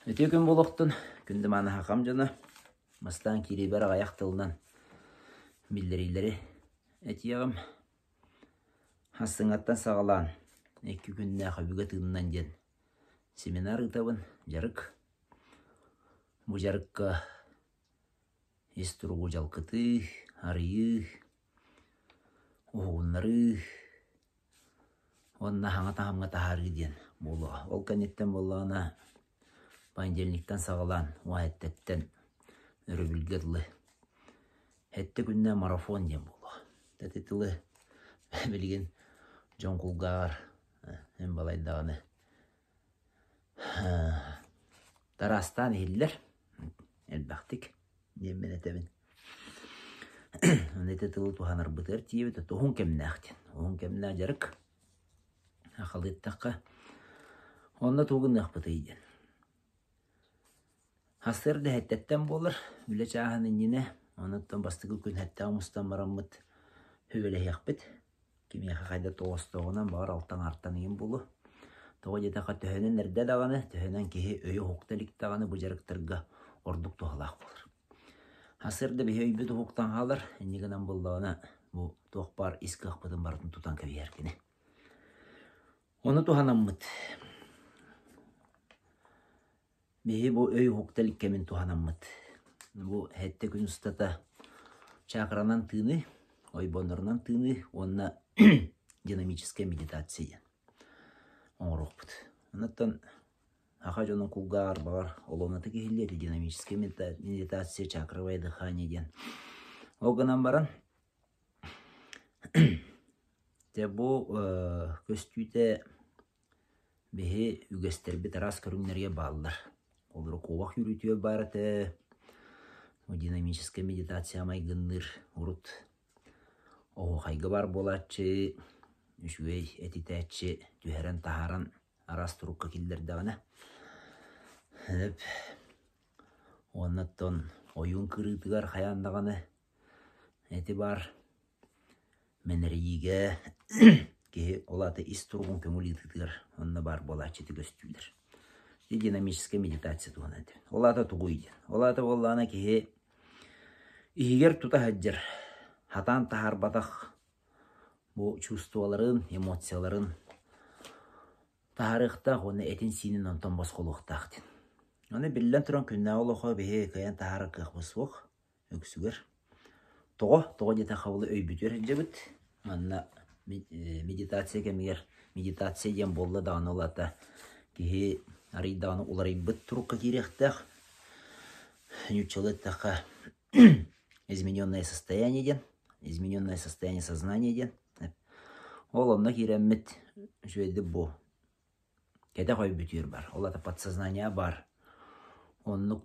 Үтүө күн буолуохтун, күндү мааны хахам дьоно. Бастаан киириибэр аҕыйах тылынан биллэриилэри этиэҕим. Хассыҥаттан саҕалаан икки күннээх өбүгэ тыынынан диэн семинар ыытабын, дьарык. Бу дьарыкка ис туругу дьалкытыы, арыйыы, уһугуннарыы, Уонна хаҥа таһымҥа таһаарыы диэн буолуоҕа. Ол кэнниттэн буоллаҕына понедельниктан саҕалаан уһаэттэттэн өрөбүлгэ дылы сэттэ күннээх марафон диэн буолуоҕа. Ити тылы билигин дьон кулгааҕар эн балай даҕаны тараастаан иһиллэр элбэхтик диэммин этэбин. Аны ити тылы туһанарбытыгар тиийэбит, уһун кэмнээх диэн. Уһун кэмнээх дьарык. Сахалыы эттэххэ, онно тугу гыныахпытый диэн. Сарсыарда эрдэттэн буолар, үлэ чааһын иннинэ, онуттан бастакы күн эттээх мустан бараммыт сүбэлэһиэхпит. Кимиэхэ хайда тоҕостоҕунан, баҕар алтан аартан игин буолуо. Тоҕо диэтэххэ, төһөнөн эрдэ даҕаны, төһөнөн киһи өйө уһукта илик даҕаны бу дьарыктарга ордук туһалаах буолар. Сарсыарда биһи өйбүт уһуктан хаалар, инньэ гынан буоллаҕына бу туох баар ис кыахпытын барытын тутан кэбиһэр кини. Ону туһанаммыт биһи бу өй уһукта илик кэмин туһанаммыт бу сэттэ күн устата чакранан тыыныы, ойбоннорунан тыыныы уонна динамическая медитация диэн оҥоруохпут. Онуттан Саха дьонун кулгааҕар баҕар олуонатык иһиллиэ этэ динамическая медитация, чакровое дыхание диэн. Ол гынан баран дьэ бу көстүүтэ биһи үгэстэрбит араас көрүҥнэргэ бааллар. Олору куобах үүрүүтүгэр баар этэ, динамическая медитация майгынныыр урут оһуохайга баар буолааччы, үчүгэй этитээччи түһэрэн таһааран араас турукка киллэрдэҕинэ сөп. Уонна оттон ойуун кырыытыгар хайаан даҕаны эти баар мэнэрийиигэ киһи ол аата ис туругун көҥүл ыытыытыгар онно баар буолааччы ити көстүүлэр. Ити динамическая медитация туһунан этэбин. Ол аата тугуй диэн. Ол аата буоллаҕына киһи иһигэр тута сылдьар, хатаан таһаарбатах Бу чувстволарын, эмоцияларын таһаарыахтаах уонна этин-сиинин онтон босхолуохтаах диэн. Аны биллэн туран күннээҕи олоххо биһиги кыайан таһаарар кыахпыт суох үксүгэр. Тоҕо? Тоҕо диэтэххэ ол өйбүтүгэр сылдьабыт. Манна медитация кэмигэр медитация диэн буолла даҕаны ол аата киһи арый даҕаны уларыйбыт турукка киириэхтээх. Нууччалыы эттэххэ измененное состояние диэн, измененное состояние сознания диэн. Ол онно киирэммит үчүгэйдик бу кэтэх өйбүтүгэр бар. Ол аата подсознание бар. Оннук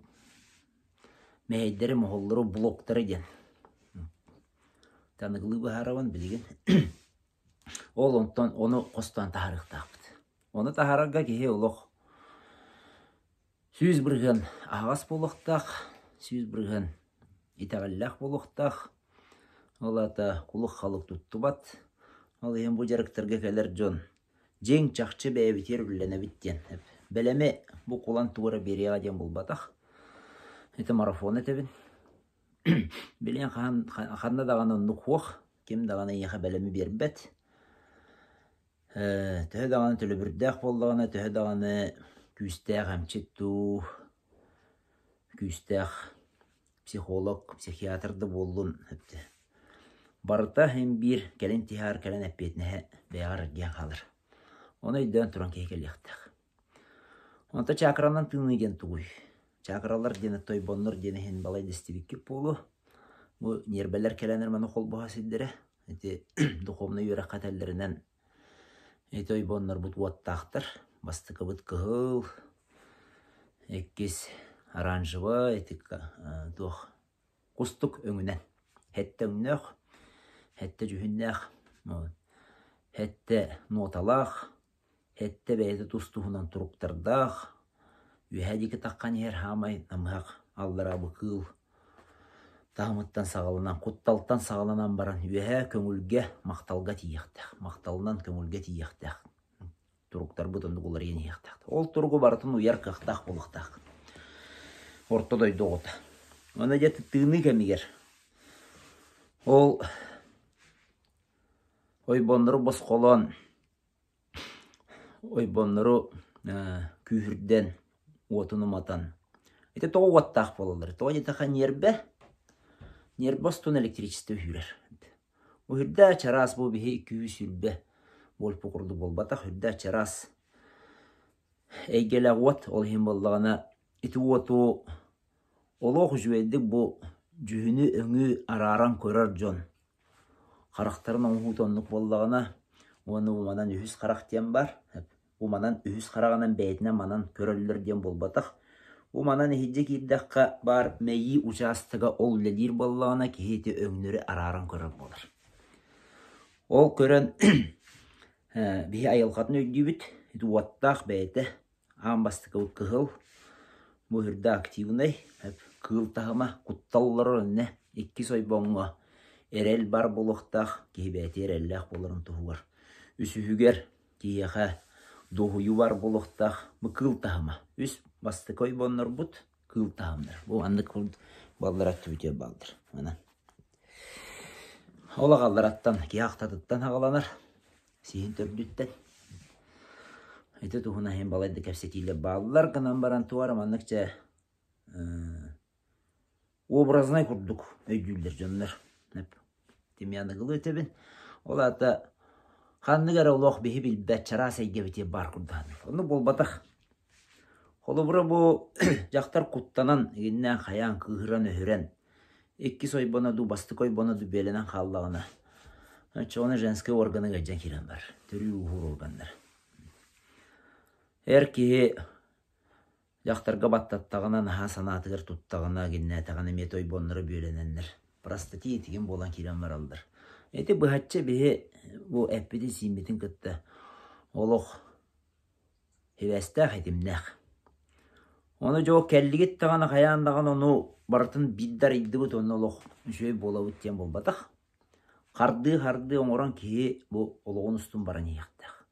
мэһэйдэри, моһоллору, блоктары диэн. Таныгылыы быһаарабын билигин. Ол онтон ону хостоон таһаарыахтаахпыт. Ону таһаарарга киһи олох 100% аһаҕас буолуохтаах, 100% итэҕэллээх буолуохтаах. Ол аата кулук-халык туттубат. Ол иһин бу дьарыктарга кэлэр дьон дьиҥ чахчы бэйэбитигэр үлэлэнэбит диэн. Бэлэми бу кулан тугу эрэ биэриэҕэ диэн буолбатах. Ити марафон этэбин. Билигин хаһан ханна даҕаны оннук суох. Ким даҕаны эйиэхэ бэлэми биэрбэт. Төһө даҕаны төлөбүрдээх буоллаҕына, төһө даҕаны күүстээх эмчит дуу, күүстээх психолог, психиатр да буоллун барыта син биир кэлин тиһэҕэр кэлэн эппиэтинэһэ бэйэҕэр эргийэн хаалар. Ону өйдөөн туран киһи кэлиэхтээх. Онто чакранан тыыныы диэн тугуй? Чакралар диэн тойбоннор диэн иһин балай да истибиккит буолуо. Бу ньиэрбэлэр кэлэннэр маны холбоһо сирдэрэ. Ити духовнай үөрэххэ этэллэринэн ити ойбоннорбут уоттаахтар. Бастакыбыт кыһыл, иккис оранжевай, ити туох кустук өҥүнэн. Сэттэ өҥнөөх, сэттэ дьүһүннээх, сэттэ ноталаах, Сэттэ бэйэтэ тус-туһунан туруктардаах, үөһээ диэки таххан иһэр хаамай намыһах аллараа бу кыыл таһымыттан саҕаланан, кутталтан саҕаланан баран үөһээ көҥүлгэ, махталга тиийиэхтээх. Махталынан көҥүлгэ тиийиэхтээх. Туруктарбыт оннук уларыйан иһиэхтээх. Ол туругу барытын уйар кыахтаах буолуохтаах. Орто дойду оҕото. Уонна дьэ тыыныы кэмигэр ол ойбоннору босхолоон, ойбоннору күүһүрдэн, уотун уматан. Ити тоҕо уоттаах буолаллар? Тоҕо диэтэххэ ньиэрбэ, ньиэрбэ устун электричество үһүүрэр. Үрдэ чараас бу биһи 220 вольт курдук буолбатах, үрдэ чараас эйгэлээх уот, ол иһин буоллаҕына ити уоту олох үчүгэйдик бу дьүһүнү-өҥү арааран көрөр дьон харахтарын оҥоһуута оннук буоллаҕына уонна бу манан үһүс харах диэн баар. Бу манан үһүс хараҕынан бэйэтинэн манан көрөллөр диэн буолбатах. Бу манан иһирдьэ киирдэххэ баар мэйии учаастага ол үлэлиир буоллаҕына киһи ити өҥнөрү арааран көрөр буолар. Ол көрөн биһи айылҕатын өйдүүбүт, ити уоттаах бэйэтэ аан бастакы кыһыл, бу үрдэ активнай, кыыл таһыма, куттал олорор иннэ иккис ойбоҥҥо эрэл бар буолуохтаах, киһи бэйэтэ эрэллээх буоларын туһугар. Үсүһүгэр киһиэхэ дуоһуйуу баар буолуохтаах, бу кыыл таһыма. Үс бастакы ойбоннорбут кыыл таһымнар. Бу маннык баллар өттүбүтүгэр бааллар. Манан. Ол аҕаллараттан, киһи ахтатыттан аҕаланар, сиһин төрдүттэн. Ити туһунан иһин балай да кэпсэтиилэр бааллар гынан баран туора маннык чэ образнай курдук өйдүүллэр дьоннор. Тимьяныгылы этэбин. Ол аата ханнык эрэ олох биһи билбэт чараас эйгэбитигэр баар курдук. Оннук буолбатах. Холобура бу дьахтар куттанан, игиннээн хайаан кыыһыран-өһүрэн, иккис ойбоно дуу, бастакы ойбоно дуу бүөлэнэн хааллаҕына, оччоҕуна женскэй органы ыалдьан киирэн барар, төрүүр-ууһуур органнар. Эр киһи дьахтарга баттаттаҕына, наһаа санаатыгар туттаҕына, гиннээтэҕинэ эмиэ тойбонноро бүөлэнэннэр, простатит итигин буолан киирэн бараллар. Ити быһаччы биһи бу эппитин-сииммитин кытта олох Сибээстээх, этимнээх. Ону дьэ ол кэллигит даҕаны хайаан даҕаны ону барытын биирдэ арыйдыбыт уонна олох үчүгэй буолабыт диэн буолбатах. Хардыы-хардыы оҥорон киһи бу олоҕун устун баран иһиэхтээх.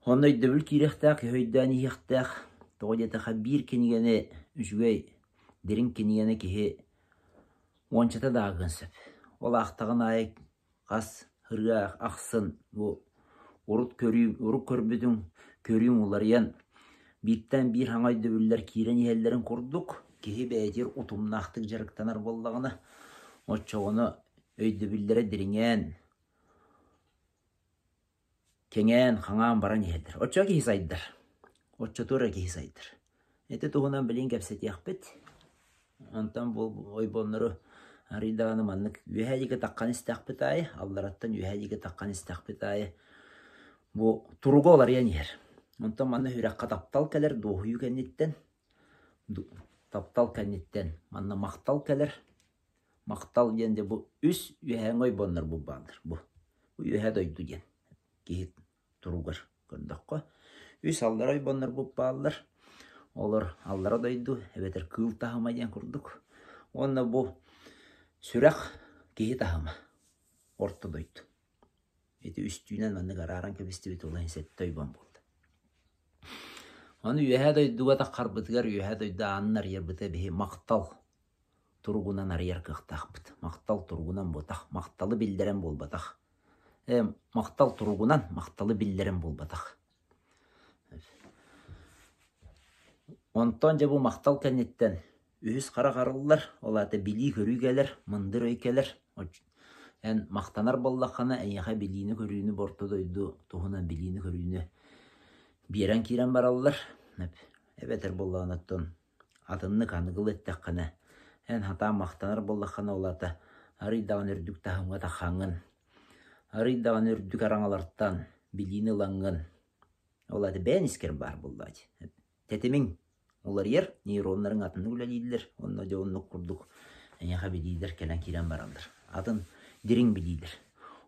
Онно өйдөбүл киириэхтээх, киһи өйдөөн иһиэхтээх. Тоҕо диэтэххэ биир кинигэни үчүгэй дириҥ кинигэни киһи уончата да ааҕыан сөп. Ол аахтаҕын аайы Хас ырыа ахсын бу урут көрүү, урут көрбүтүҥ көрүүҥ уларыйан, бииртэн биир саҥа өйдөбүллэр киирэн иһэллэрин курдук, киһи бэйэтигэр утумнаахтык дьарыктанар буоллаҕына, оччоҕуна өйдөбүллэрэ дириҥээн, кэҥээн, хаҥаан баран иһэллэр. Оччоҕо киһи сайдар. Оччотугар эрэ киһи сайдар. Ити туһунан билигин кэпсэтиэхпит. Онтон бу ойбоннору арыый даҕаны маннык үөһээ диэки таххан истэхпит аайы, аллараттан үөһээ диэки таххан истэхпит аайы бу туруга уларыйан иһэр. Онтон манна сүрэххэ таптал кэлэр, дуоһуйуу кэнниттэн, таптал кэнниттэн манна махтал кэлэр. Махтал диэн дьэ бу үс үөһээҥи ойбоннор бу бааллар. Бу үөһээ дойду диэн киһи туругар көрдөххө. Үс аллара ойбоннорбут бааллар. Олор аллара дойду эбэтэр кыыл таһыма диэн курдук. Уонна бу сүрэх киһи таһыма орто дойду. Ити үстүүнэн маннык арааран кэбистибит ол иһин сэттэ ойбон буолла. Ону үөһээ дойдуга таххарбытыгар үөһээ дойду аанын арыйарбыта биһи махтал туругунан арыйар кыахтаахпыт. Махтал туругунан буотах, махталы биллэрэн буолбатах. Махтал туругунан махталы биллэрэн буолбатах. Онтон дьэ бу махтал кэнниттэн үһүс харах арыллар, ол аата билии-көрүү кэлэр, мындыр өй кэлэр. Эн махтанар буоллаххына, эйиэхэ билиини-көрүүнү бу орто дойду туһунан билиини-көрүүнү биэрэн киирэн бараллар. Эбэтэр буоллаҕына оттон Атыннык аныгылыы эттэххинэ, эн сатаан махтанар буоллаххына, ол аата арыый даҕаны үрдүк таһымҥа таххаҥҥын, арыый даҕаны үрдүк араҥалартан билиини ылаҥҥын, ол аата бэйэн искэр баар буоллаҕа дии. Тэтимиҥ уларыйар, нейроннарыҥ атыннык үлэлииллэр, онно дьэ оннук курдук эйиэхэ билиилэр кэлэн киирэн бараллар. Атын дириҥ билиилэр.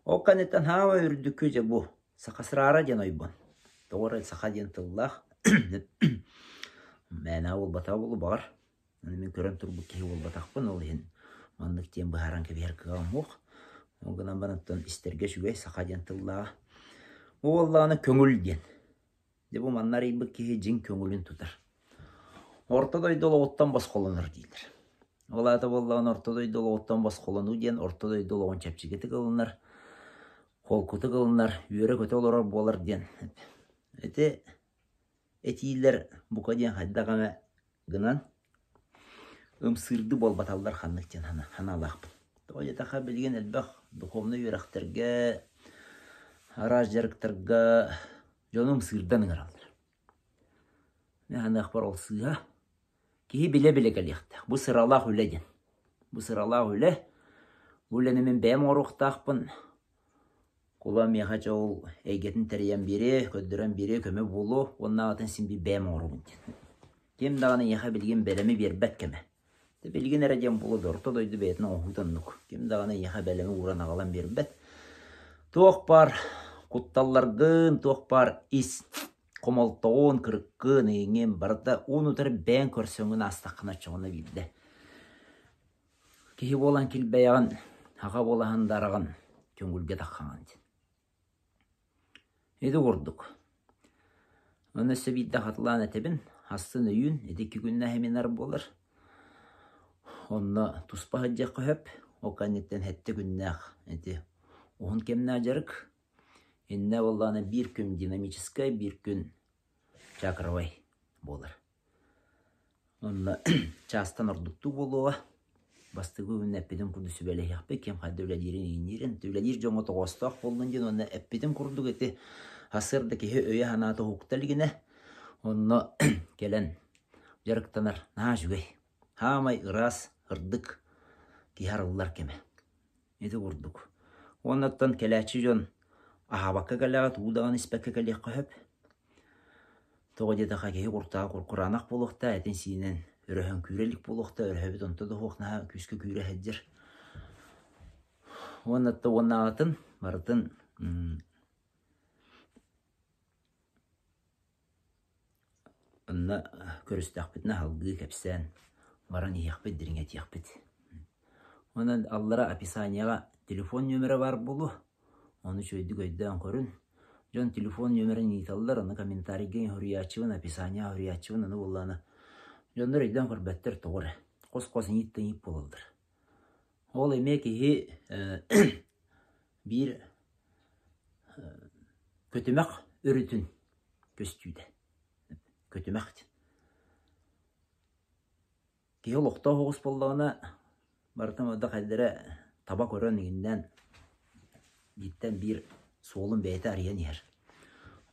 Ол кэнниттэн хаама үрдүкү дьэ бу Сахасраара диэн ойбон. Тоҕо эрэ саха диэн тыллаах. Мээнэ буолбатаҕа буолуо баҕар. Аны мин көрөн турбут киһи буолбатахпын, ол иһин маннык диэн быһааран кэбиһэр кыаҕым суох. Ол гынан баран оттон истэргэ үчүгэй саха диэн тыллааҕа. Бу буоллаҕына көҥүл диэн. Дьэ бу манна арыйбыт киһи дьиҥ көҥүлүн тутар. Орто дойду олоҕуттан босхолонор дииллэр. Ол аата буоллаҕына орто дойду олоҕуттан босхолонуу диэн орто дойду олоҕун чэпчэкитик ылынар, холкутук ылынар, үөрэ-көтө олорор буолар диэн. Ити этиилэр бука диэн хайдах эмэ гынан ымсыырдыы буолбаталлар ханнык диэн санаалаахпын. Тоҕо диэтэххэ билигин элбэх духовнай үөрэхтэргэ, араас дьарыктарга дьону ымсыырдан ыҥыраллар. Мин саныахпар ол сыыһа. Киһи билэ-билэ кэлиэхтээх. Бу сыралаах үлэ диэн. Бу сыралаах үлэ. Бу үлэни мин бэйэм оҥоруохтаахпын. Кула миэхэ дьэ ол эйгэтин тэрийэн биэриэ, көрдөрөн биэриэ, көмө буолуо уонна аҕатын син биир бэйэм оҥоробун диэн. Ким даҕаны эйиэхэ билигин бэлэми биэрбэт кэмэ. Дьэ билигин эрэ диэн буолуо да орто дойду бэйэтин оҥоһуута оннук. Ким даҕаны эйиэхэ бэлэми ууран аҕалан биэрбэт. Туох баар кутталларгын, туох баар ис хомолтоҕун, кырыккын, ыйыҥҥын барыта уун-утары бэйэҥ көрсөҥҥүн аастаххына оччоҕуна биирдэ Киһи буолан килбэйэҕин, аҕа буолаһын да араҕын, көҥүлгэ таххаҕын диэн. Ити курдук. Онно өссө биирдэ хатылаан этэбин, астын өйүүн, ити икки күннээх семинар буолар. Онно туспа сылдьыахха сөп, ол кэнниттэн сэттэ күннээх ити уһун кэмнээх дьарык. Иннэ буоллаҕына биир күн динамическай, биир күн чакровай буолар. Онно чаастан ордуктуу буолуоҕа. Бастакы күн эппитим курдук сүбэлэһиэхпит, ким хайда үлэлиирин иҥниирин. Үлэлиир дьоҥҥо тоҕоостоох буоллун диэн уонна эппитим курдук ити сарсыарда киһи өйө-санаата уһукта илигинэ онно кэлэн дьарыктанар наһаа үчүгэй. Хаамай ыраас, ырдык киһи арыллар кэмэ. Ити курдук. Уонна оттон кэлээччи дьон аһаабакка кэлэҕит, уу даҕаны испэккэ кэлиэххэ сөп. Тоҕо диэтэххэ киһи куртаҕа куркураанах буолуохтаах, этин-сиинин өрөһөн күүрэ илик буолуохтаах, өрөһөбүт онто да суох наһаа күүскэ күүрэ сылдьар. Уонна уоннааҕытын барытын Онно көрүстэхпитинэ салгыы кэпсээн баран иһиэхпит, дириҥэтиэхпит. Онон аллара описаниеҕа телефон нүөмэрэ баар буолуо, ону үчүгэйдик өйдөөн көрүн. Дьон телефон нүөмэрин ыйыталлар, ону комментарийга суруйааччыбын, описаниеҕа суруйааччыбын, ону буоллаҕына дьоннор өйдөөн көрбөттөр тоҕо эрэ. Хос-хос иҥиит да иҥиит буолаллар. Ол эмиэ киһи биир көтүмэх өрүтүн көстүүтэ. Көтүмэх диэн. Киһи олохтоох оҕус буоллаҕына, барытын да хайдара таба көрөн иҥиннээн бииртэн биир суолун бэйэтэ арыйан иһэр.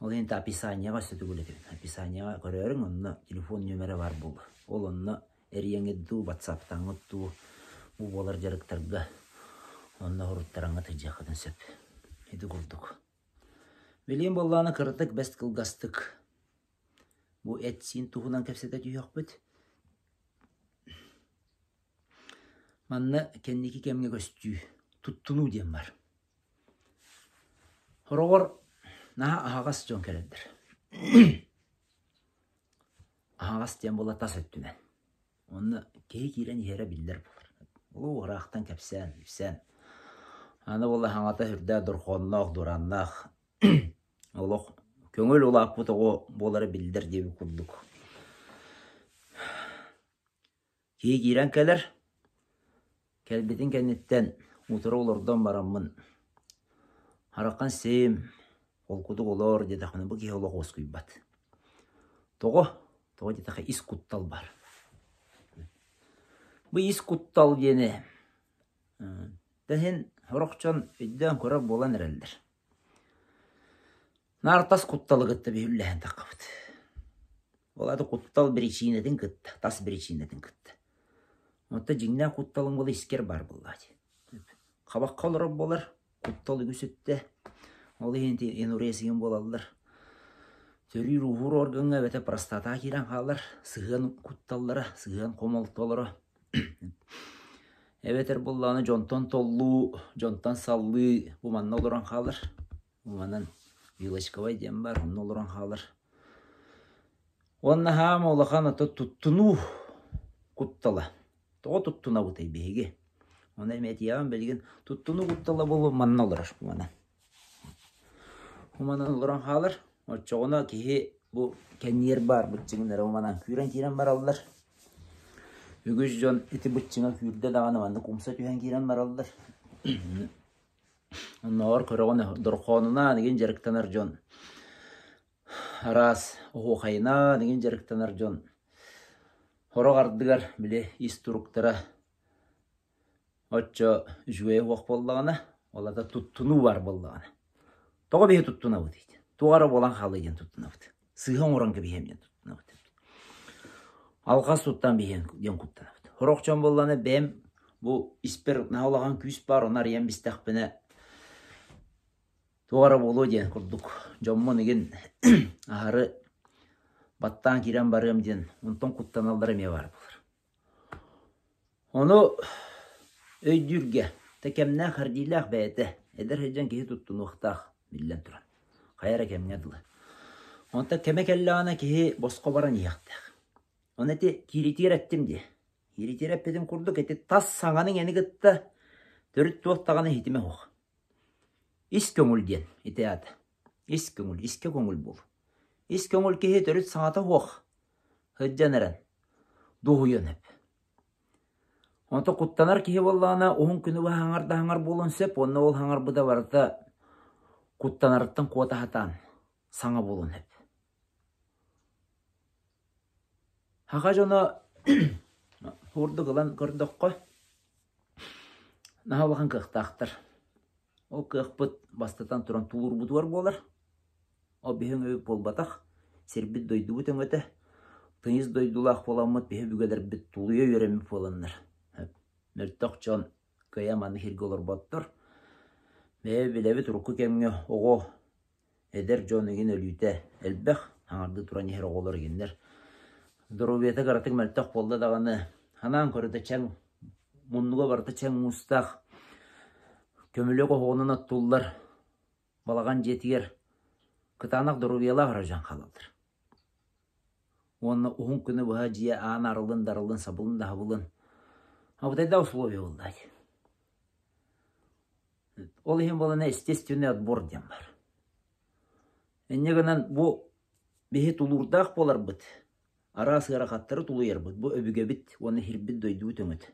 Ол иһин описаниеҕа өссө төгүл этэбин. Описаниеҕа көрөөрүҥ, онно телефон нүөмэрэ баар буолуо. Ол онно эрийэҥҥит дуу, ватсаптаҥҥыт дуу бу буолар дьарыктарга онно уруттараҥҥыт сылдьыаххытын сөп. Ити курдук. Билигин буоллаҕына кыратык бэс кылгастык бу эт-сиин туһунан кэпсэтэ түһүөхпүт. Манна кэнники кэмҥэ көстүү, туттунуу диэн бар. Сороҕор наһаа аһаҕас дьон кэлэллэр. Аһаҕас диэн буола тас өттүнэн. Онно киһи киирэн иһэрэ биллэр буолар. Улуу ыраахтан кэпсээн, ипсээн. Аны буолла хаҥата сүрдээх дорҕоонноох, дуорааннаах олох көҥүл улааппыт оҕо буолара биллэр диэбит курдук. Киһи киирэн кэлэр, Кэлбитин кэнниттэн утары олордон бараммын «Хараххын сиим, холкутук олоор» диэтэхпинэ бу киһи олох уоскуйбат. Тоҕо? Тоҕо диэтэххэ ис куттал баар. Бу ис куттал диэни да иһин сорох дьон өйдөөн көрөр буолан эрэллэр. Наар тас кутталы кытта биһиллэһэн таххабыт. Ол аата куттал биричиинэтин кытта, тас биричиинэтин кытта. Онто дьиҥнээх кутталыҥ буола искэр баар буоллаҕа дии. Хабахха олорор буолар, куттал үгүс өттө. Ол иһин ити энурезиҥ буолаллар. Төрүүр-ууһуур органҥа эбэтэр простатаҕа киирэн хаалар, сыһыан кутталлара, сыһыан хомолтолоро. Эбэтэр буоллаҕына дьонтон толлуу, дьонтон саллыы бу манна олорон хаалар. Манан вилочковай диэн баар, онно олорон хаалар. Уонна хаама улахан ото туттунуу куттала. Тоҕо туттунабытый биһиги? Ону эмиэ этиэҕим билигин туттунуу куттала буолуо манна олорор манан. Манан олорон хаалар. Оччоҕуна киһи Бу кэнниэр баар быччыҥнара манан күүрэн киирэн бараллар. Үгүс дьон ити быччыҥа күүрдэ даҕаны маннык умса түһэн киирэн бараллар. Оннооҕор көрөҕүн дорхоонунаан игин дьарыктанар дьон араас оһуохайынаан игин дьарыктанар дьон сорох ардыгар били ис туруктара Оччо үчүгэйэ суох буоллаҕына, ол аата туттунуу баар буоллаҕына. Тоҕо биһи туттунабыт диэн? Туох эрэ буолан хаалыа диэн туттунабыт. Сыыһа оҥорон кэбиһиэм диэн туттунабыт. Алҕас туттан биһиэн диэн куттанабыт. Сорох дьон буоллаҕына бэйэм бу испэр наһаа улахан күүс баар, ону арыйан бистэхпинэ туох эрэ буолуо диэн курдук дьоммун игин аһары баттаан киирэн барыам диэн онтон куттаналлара эмиэ баар буолар. Ону өйдүүргэ тэкэмнээх-хэрдиилээх бэйэтэ эдэр сылдьан киһи туттунуохтаах, биллэн туран, хайа эрэ кэмҥэ дылы. Онтон кэмэ кэллэҕинэ киһи босхо баран иһиэхтээх. Ону ити кииритигэр эттим дии. Кииритигэр эппитим курдук ити тас саҥаны иҥэни кытта төрүт туох даҕаны иһитимэ суох. Ис көҥүл диэн ити аата. Ис көҥүл, искэ көҥүл буол. Ис көҥүл киһи төрүт саҥата суох сылдьан эрэн дуоһуйуон сөп. Онтон куттанар киһи буоллаҕына уһун күнү быһа хаҥар да хаҥар буолуон сөп уонна ол хаҥарбыта барыта куттанарыттан куота сатаан саҥа буолуон сөп. Саха дьоно курдук ылан көрдөххө наһаа улахан кыахтаахтар. Ол кыахпыт бастатан туран тулуурбутугар буолар. Ол биһи өҥөбүт буолбатах, сирбит-дойдубут өҥөтө. Тыйыс дойдулаах буоламмыт биһи өбүгэлэрбит тулуйа үөрэммит буоланнар, мөлтөх дьон кыайа маннык сиргэ олорботтор. Бэйэ билэбит урукку кэмҥэ оҕо, эдэр дьон игин өлүүтэ элбэх, аҥардыы туран иһэр оҕолор игиннэр. Доруобуйата кыратык мөлтөх буолла даҕаны, ханаан көрүтэ чэҥ, муннуга барыта чэҥ муустаах, көмүлүөк оһоҕунан оттуллар балаҕан дьиэтигэр кытаанах доруобуйалаах эрэ дьон хаалаллар. Уонна уһун күнү быһа дьиэ аана арыллын да арыллын, сабылын да сабылын. Абытайдаах условия буолла дии. Ол иһин буолана естественный отбор диэн баар. Инньэ гынан бу биһи тулуурдаах буоларбыт, араас ыарахаттары тулуйарбыт бу өбүгэбит уонна сирбит дойдубут өҥөтө.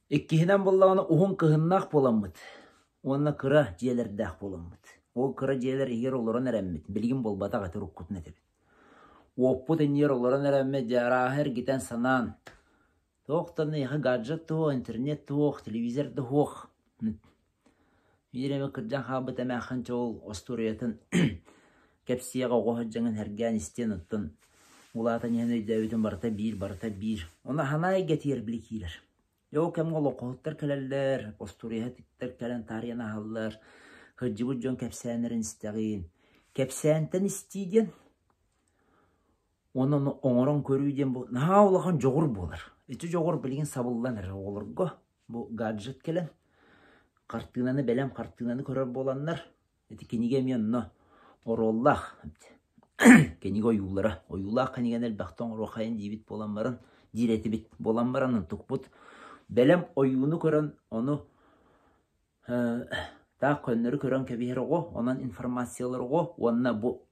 Иккиһинэн буоллаҕына уһун кыһыннаах буоламмыт уонна кыра дьиэлэрдээх буоламмыт. Ол кыра дьиэлэр иһигэр олорон эрэммит, билигин буолбатах этэ уруккутун этэбин. Уоппут иннигэр олорон эрэммит дьэ арааһы эргитэн санаан, туох да эйиэхэ гаджет да суох, интернет да суох, телевизор да суох. Биир эмэ кырдьан хаалбыт эмээххин чэ ол остуоруйатын кэпсиэҕэ оҕо сылдьаҥын сэргээн истиэн оттон улаатан иһэн өйдөөбүтүм барыта биир, барыта биир. Ону санаа эйгэтигэр били киирэр. Дьэ ол кэмҥэ олоҥхоһуттар кэлэллэр, остуоруйаһыттар кэлэн таарыйан ааһаллар, кырдьыбыт дьон кэпсээннэрин истэҕин. Кэпсээнтэн истии диэн уонна ону оҥорон көрүү диэн бу наһаа улахан дьоҕур буолар. Ити дьоҕур билигин сабыллан эрэр оҕолорго. Бу гаджет кэлэн хартыынаны бэлэм хартыынаны көрөр буоланнар ити кинигэ эмиэ онно оруоллаах. Кинигэ ойуулара. Ойуулаах кинигэни элбэхтэ оҥоруоххайын диибит буолан баран, диир этибит буолан баран онтукпут бэлэм ойууну көрөн ону таах көннөрү көрөн кэбиһэр оҕо, онон информациялар оҕо уонна бу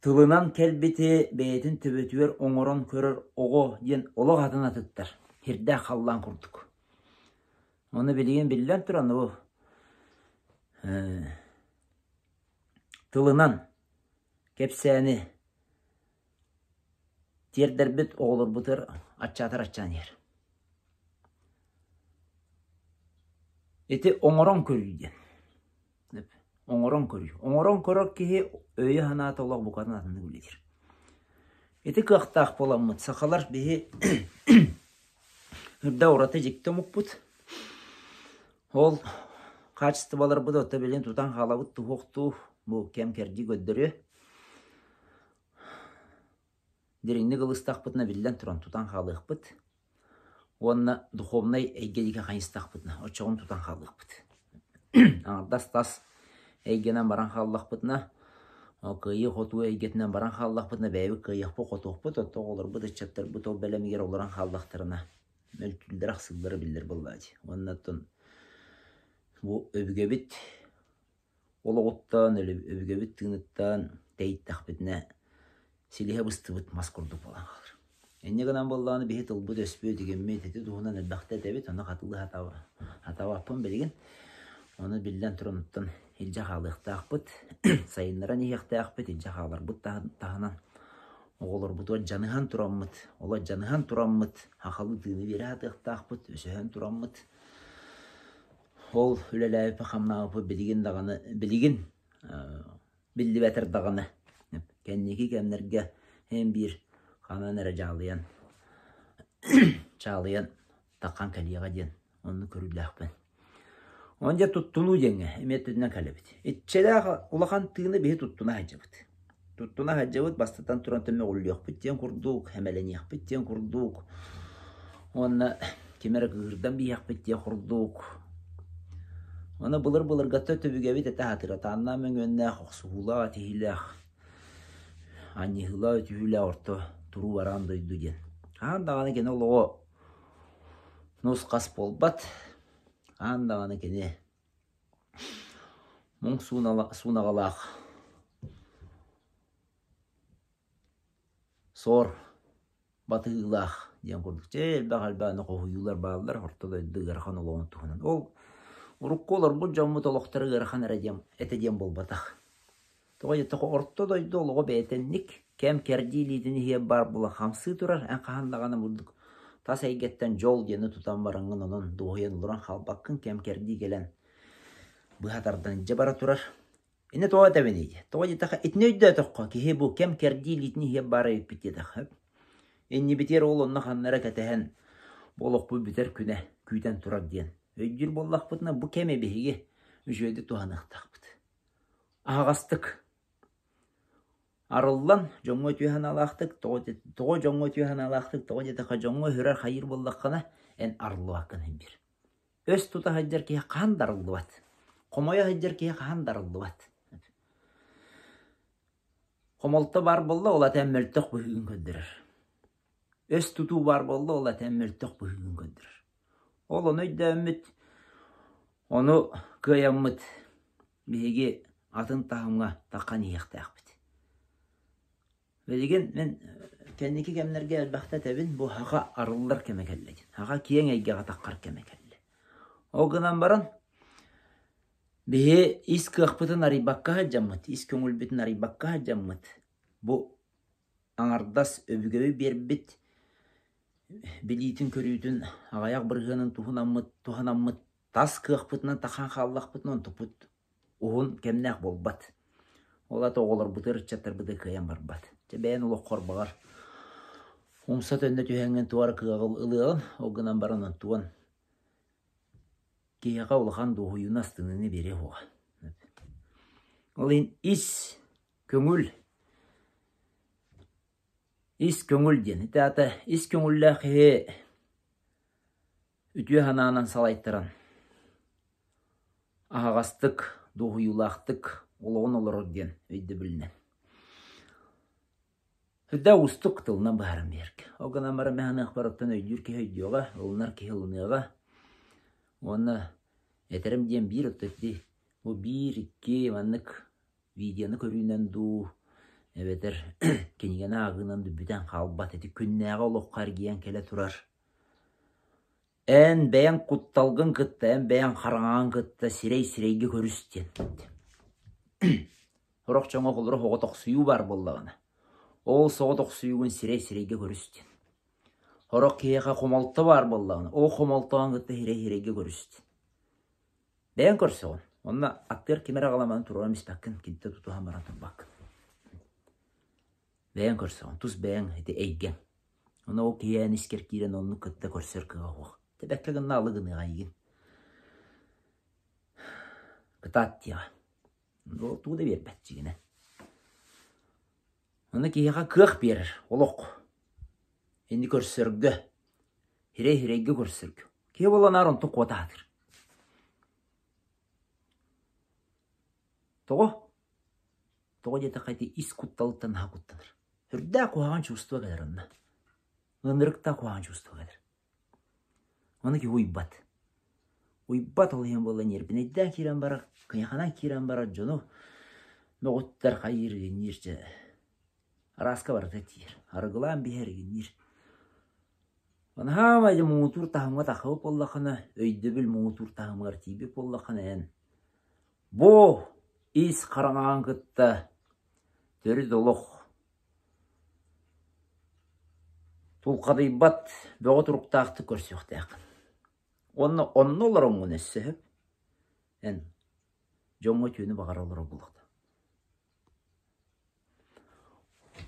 тылынан кэлбити бэйэтин төбөтүгэр оҥорон көрөр оҕо диэн олох атын атыттар, сирдээх халлаан курдук. Ону билигин биллэн туран бу тылынан кэпсээни тиэрдэрбит оҕолорбутугар аччаатар аччаан иһэр. Ити оҥорон көрүү диэн. Оҥорон көрүү. Оҥорон көрөр киһи өйө-санаата олох букатын атыннык үлэлиир. Ити кыахтаах буоламмыт сахалар биһи үрдэ ураты дьикти омукпут. Ол хаачыстыбаларбыт оттон билигин тутан хаалабыт туһуохтуу бу кэм-кэрдии көрдөрүө. Дириҥник ылыстахпытына биллэн туран тутан хаалыахпыт. Уонна духовнай эйгэ диэки хайыстахпытына оччоҕун тутан хаалыахпыт. Аҥардас тас эйгэнэн баран хааллахпытына, кыайыы-хотуу эйгэтинэн баран хааллахпытына бэйэбит кыайыахпыт-хотуохпут, оттон оҕолорбут, ыччаттарбыт ол бэлэмигэр олорон хааллахтарына мөлтүүллэрэ-ахсыыллара биллэр буоллаҕа дии. Уонна оттон бу өбүгэбит. олоҕуттан, өбүгэбит тыыныттан тэйиттэхпитинэ силиһэ быстыбыт мас курдук буолан хаалар. Инньэ гынан буоллаҕына биһи тылбыт-өспүт, игиммит ити туһунан элбэхтэ этэбит, ону хатылыы сатаабаппын билигин. Ону биллэн туран оттон илдьэ хаалыахтаахпыт, сайыннаран иһиэхтээхпит, илдьэ хааларбыт таһынан оҕолорбутугар дьаныһан тураммыт, олох дьаныһан тураммыт, сахалыы тыыны биэрэ сатыахтаахпыт, өсөһөн тураммыт. Ол үлэлээбиппит-хамнаабыппыт билигин даҕаны билигин биллибэтэр даҕаны кэнники кэмнэргэ эн биир ханан эрэ дьаалыйан чаалыйан таххан кэлиэҕэ диэн оннук көрүүлээхпин. Онон дьэ туттунуу диэҥҥэ эмиэ өттүнэн кэлэбит. Иччэлээх улахан тыыны биһи туттуна сылдьабыт. Туттуна сылдьабыт бастатан туран мөҕүллүөхпүт диэн курдук, эмэлэниэхпит диэн курдук уонна ким эрэ кыыһырдан биһиэхпит диэн курдук. Аны былыр-былыргаттан түбүгэбит этэ сатыыр атааннаах мөҥүөннээх, охсуһуулаах, этиһиилээх, анньыһыылаах, өтүһүүлээх орто туруу бараан дойду диэн. Хаһан даҕаны кини олоҕо нус-хас буолбат, хаһан даҕаны кини муҥ суунаҕалаах суор батыһыылаах диэн курдук чэ элбэх элбэх аны хоһуйуулар бааллар орто дойду ыарахан олоҕун туһунан. Ол урукку олорбут дьоммут олохторо ыарахан эрэ диэн этэ диэн буолбатах. Тоҕо диэтэххэ орто дойду олоҕо бэйэтинник кэм-кэрдии илиитин иһигэр баар буолан хамсыы турар, эн хаһан даҕаны бурдук тас эйгэттэн дьол диэни тутан бараҥҥын онон дуоһуйан олорон хаалбаккын, кэм-кэрдии кэлэн быһа тардан илдьэ бара турар. Ини тоҕо этэбиний? Тоҕо диэтэххэ итини өйдөөтөххө киһи бу кэм-кэрдии илиитин иһигэр баар эбиппит диэтэххэ иннибитигэр ол онно ханна эрэ кэтэһэн бу олохпут бүтэр күнэ күүтэн турар диэн өйдүүр буоллахпытына бу кэми биһиги үчүгэйдик туһаныахтаахпыт. Аһаҕастык арыллан дьоҥҥо үтүө санаалаахтык тоҕо тоҕо дьоҥҥо үтүө санаалаахтык тоҕо диэтэххэ дьоҥҥо өһүрэр хайыыр буоллаххына эн арыллыбаккын син биир. Өс тута сылдьар киһи хаһан да арыллыбат. Хомойо сылдьар киһи хаһан да арыллыбат. Хомолто баар буолла ол ата эн мөлтөх быһыыгын көрдөрөр. Өс тутуу баар буолла ол ата эн мөлтөх быһыыгын көрдөрөр. Ол ону өйдөөммүт, ону кыайаммыт биһиги атын таһымҥа таххан иһиэхтээхпит. Билигин мин кэнники кэмнэргэ элбэхтэ этэбин, бу саха арыллар кэмэ кэллэ диэн. Саха киэҥ эйгэҕэ таххар кэмэ кэллэ. Ол гынан баран биһи ис кыахпытын арыйбакка сылдьаммыт, ис көҥүлбүтүн арыйбакка сылдьаммыт, бу аҥардас өбүгэбит биэрбит билиитин-көрүүтүн аҕыйах бырыһыанын туһунаммыт, туһанаммыт тас кыахпытынан тахан хааллахпытына онтукпут уһун кэмнээх буолбат. Ол аата оҕолорбутугар, ыччаттарбытыгар кыайан барбат. Чэ бэйэн олоххор баҕар умса төннө түһэҥҥин туора кыаҕы ылыаҕын, ол гынан баран онтуон киһиэхэ улахан дуоһуйууну астыныыны биэриэ суоҕа. Ол иһин ис көҥүл ис көҥүл диэн. Ити аата ис көҥүллээх киһи үтүө санаанан салайтаран аһаҕастык, дуоһуйуулаахтык олоҕун олорор диэн өйдөбүлүнэн. Сүрдээх уустук тылынан быһааран биэрэргэ. Ол гынан баран мин саныахпар оттон өйдүүр киһи өйдүөҕэ, ылынар киһи ылыныаҕа. Уонна этэрим диэн биир оттон ити бу биир, икки маннык видеоны көрүүнэн дуу, эбэтэр кинигэни ааҕыынан дуу бүтэн хаалбат. Ити күннээҕи олоххо эргийэн кэлэ турар Эн бэйэҥ кутталгын кытта, эн бэйэҥ хараҥаҕын кытта сирэй-сирэйгэ көрүс диэн. Сорох дьоҥҥо холоро соҕотохсуйуу баар буоллаҕына, ол соҕотохсуйуугун сирэй-сирэйгэ көрүс диэн. Сорох киһиэхэ хомолто баар буоллаҕына, ол хомолтоҕун кытта сирэй-сирэйгэ көрүс диэн. Бэйэҥ көрсөҕүн, онно аттыгар ким эрэ аҕаламаны туруоран испэккин, киниттэн тутуһан баран турбаккын. Бэйэҥ көрсөҕүн, тус бэйэҥ ити эйгэҥ. Ону ол киһи эн искэр киирэн оннук кытта көрсөр кыаҕа суох. Тэбэккэ гынна алы гыныаҕа эйигин. Кытаат диэҕэ. Ол тугу да биэрбэт дьиҥинэн. Ону киһиэхэ кыах биэрэр олох. Ини көрсөргө, сирэй-сирэйгэ көрсөргө. Киһи буолан наар онтон куота сатыыр. Тоҕо? Тоҕо диэтэххэ ити ис кутталыттан наһаа куттанар. Сүрдээх куһаҕан чувство кэлэр онно. Ынырыктаах куһаҕан чувство кэлэр. Ону киһи уйбат. Уйбат ол иһин буолла ньиэрбинэйдээн киирэн барар, кыйаханан киирэн барар дьону мөҕүттэр хайыыр игинниир дьэ арааска барыта тиийэр. Арыгылаан биһэр игинниир. Наһаа дьэ муҥутуур таһымҥа тахсыбыт буоллаххына, өйдөбүл муҥутуур таһымыгар тиийбит буоллаххына эн бу ис хараҥаҕын кытта төрүт олох тулхадыйбат бөҕө туруктаахтык көрсүөхтээххин. Уонна онно олороҥҥун өссө сөп эн дьоҥҥо үтүөнү баҕара олорор буолуохтаах.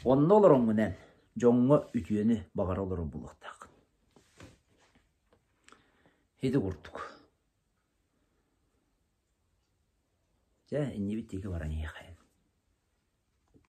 Онно олороҥҥун эн дьоҥҥо үтүөнү баҕара олорор буолуохтааххын. Ити курдук. Дьэ, иннибит диэки баран иһиэхэ.